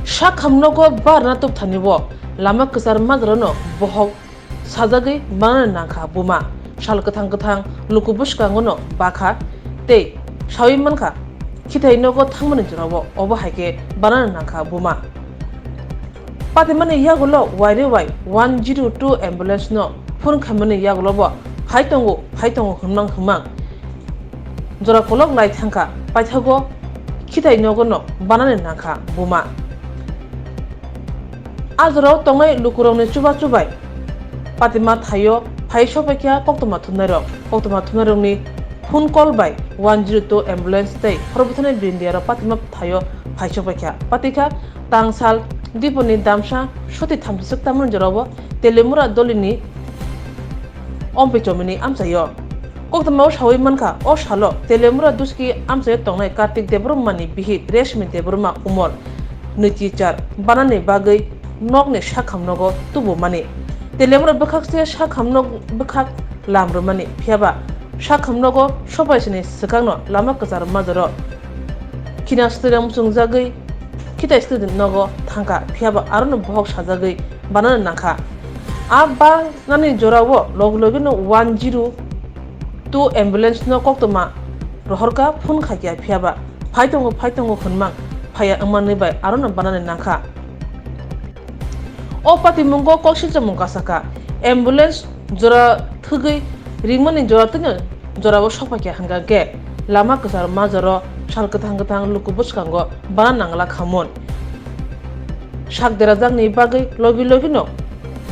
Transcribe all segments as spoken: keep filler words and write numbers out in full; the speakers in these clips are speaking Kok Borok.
Sakhamnogo barna tubthani o lama kwchar majra no bohok sajagwi banani nangkha buma. Sal kwthang kwthang luku bwskango no bakha tei sawi mankha khithai nogo thangmani jorao obo hai khe banani nangkha buma. Patimani yagulo waire wai one zero two ambulance no phone khaimani yagulo bo phai tongo, phai tongo hwnmang hwnmang jora kolok lai thangkha, paithago khithai nogo no banani nangkha buma. A jorao tongnai lukurokni chuba chubai patima thaio phai sopaikha koktwma thumnairok. Koktwma thumnairokni phone call bai one zero two ambulance tei khorokbwthani brindiaro patima thaio phai sopaikha. Patikha tangsal diponi damsa soti thamsiswk tamani jorao Telemura dolini Ompichomini amchaio. Koktwmao sawi mankha, o salo Telemura Duski amchaio tongnai Kartik Debbarmani bihik Reshmi Debbarma umor nwichi char banani bagwi nokni sakhamnogo tubumani. Telemura bwkhakse sakhamnog bwkhak lam rwmani, phiyaba sakhamnogo sopaisini swkangno lama kwchar majaro khina stwirang muchungjagwi khitai stwdin nogo thangkha, phiyaba arono bohok sajagwi banani nangkha. A banani jorao logi logino one zero two ambulance no koktwma rohorkha, phone khaikha, phiyaba phai tongo, phai tongo hwnmang phaiya wngmani bai arono banani nangkha. O patimungo kok silchomung kasakha, ambulance jora thwgwi ringmani jora twino jorao sokphaikha hwnkha khe lama kwchar majaro sal kwthang kwthang luku bwskango bana nangla khamun. Sak derajakni bagwi logi logino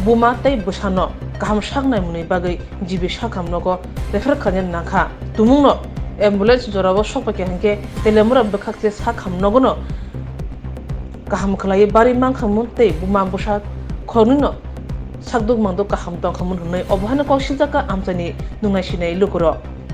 buma tei bwsano kaham sak naimungni bagwi G B sakhamnogo refer khlaina nangkha. Tumungno ambulance jorao sokphaikha hwnkhe Telemura bwkhakse sakhamnogono kaham khlaiwi bari mankhamun tei buma bwsa khoroknwino sakduk mangduk kaham tongkhamun hwnwi obo haino kok sijakha amchaini nungnai sinai lukurok.